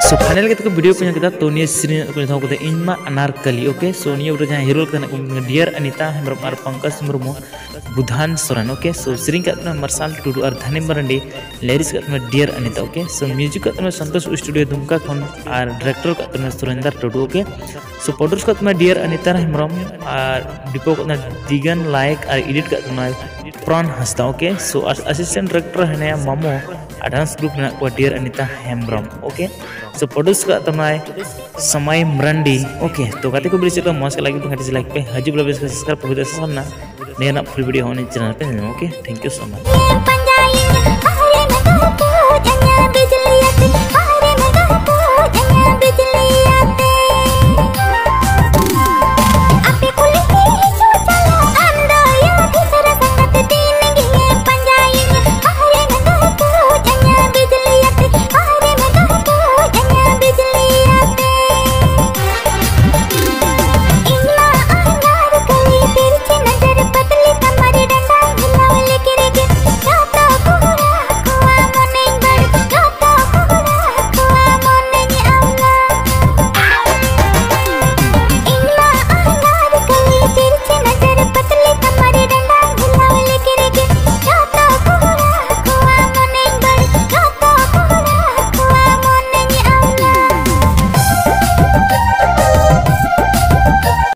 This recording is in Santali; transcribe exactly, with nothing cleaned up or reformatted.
So final ᱠᱟᱛᱮ ᱠᱚ video ᱠᱚ ᱧᱮᱞ ᱠᱮᱫᱟ, ᱛᱚ ᱱᱤᱭᱟᱹ ᱥᱮᱨᱮᱧ ᱠᱚ ᱧᱮᱞ ᱠᱮᱫᱟ ᱤᱧ ᱢᱟ ᱟᱱᱟᱨᱠᱟᱞᱤ, okay? So ᱱᱤᱭᱟᱹ video ᱡᱟᱦᱟᱸᱭ hero ᱠᱟᱱᱟ ᱠᱚ ᱰᱤᱭᱟᱨ ᱟᱱᱤᱛᱟ ᱦᱮᱢᱵᱨᱚᱢ ᱟᱨ ᱯᱚᱝᱠᱚᱡᱽ ᱢᱩᱨᱢᱩ, ᱵᱩᱫᱷᱟᱱ ᱥᱚᱨᱮᱱ, okay? So ᱥᱮᱨᱮᱧ ᱠᱟᱜ ᱛᱟᱵᱚᱱᱟ ᱢᱟᱨᱥᱟᱞ ᱴᱩᱰᱩ ᱟᱨ ᱫᱷᱟᱱᱤ ᱢᱟᱨᱟᱱᱰᱤ, lyrics ᱠᱟᱜ ᱛᱟᱵᱚᱱᱟ dear Anita, okay? So music ᱠᱟᱜ ᱛᱟᱵᱚᱱᱟ ᱥᱚᱱᱛᱳᱥ studio ᱫᱩᱢᱠᱟ ᱠᱷᱚᱱ ᱟᱨ director ᱠᱟᱜ ᱛᱟᱵᱚᱱᱟ ᱥᱩᱨᱮᱱᱫᱟᱨ ᱴᱩᱰᱩ, okay? So produce ᱠᱟᱜ ᱛᱟᱵᱚᱱᱟ ᱰᱤᱭᱟᱨ ᱟᱱᱤᱛᱟ ᱦᱮᱢᱵᱨᱚᱢ ᱟᱨ ᱰᱤᱯᱚ ᱠᱟᱜ ᱛᱟᱵᱚᱱᱟ ᱫᱤᱜᱟᱱ ᱞᱟᱭᱮᱠ ᱟᱨ edit ᱠᱟᱜ ᱛᱟᱵᱚᱱᱟ ᱯᱨᱟᱱ ᱦᱟᱸᱥᱫᱟ, okay? So assistant director ᱦᱮᱱᱟᱭᱟ ᱢᱟᱢᱚ, ᱟᱨ dance group ᱢᱮᱱᱟᱜ ᱠᱚᱣᱟ dear Anita Hembrom, okay? So produce ᱠᱟᱜ ᱛᱟᱵᱚᱱᱟᱭ ᱥᱟᱢᱟᱭ ᱢᱟᱨᱟᱱᱰᱤ, okay? ᱛᱚ ᱜᱟᱛᱮ ᱠᱚ video ᱪᱮᱫ ᱞᱮᱠᱟ ᱢᱚᱡᱽ ᱠᱚ like ᱯᱮ, ᱜᱟᱛᱮ like ᱯᱮ, ᱦᱤᱡᱩᱜ ᱵᱮᱞᱟ ᱵᱮᱥ ᱠᱚ subscribe ᱯᱮ, ᱦᱩᱭ ᱫᱟᱲᱮᱭᱟᱜ ᱥᱟᱱᱟ ᱱᱤᱭᱟᱹ ᱨᱮᱱᱟᱜ full video ᱦᱚᱸ ᱱᱤᱭᱟᱹ channel ᱯᱮ ᱧᱟᱢᱟ, okay? Thank you so much.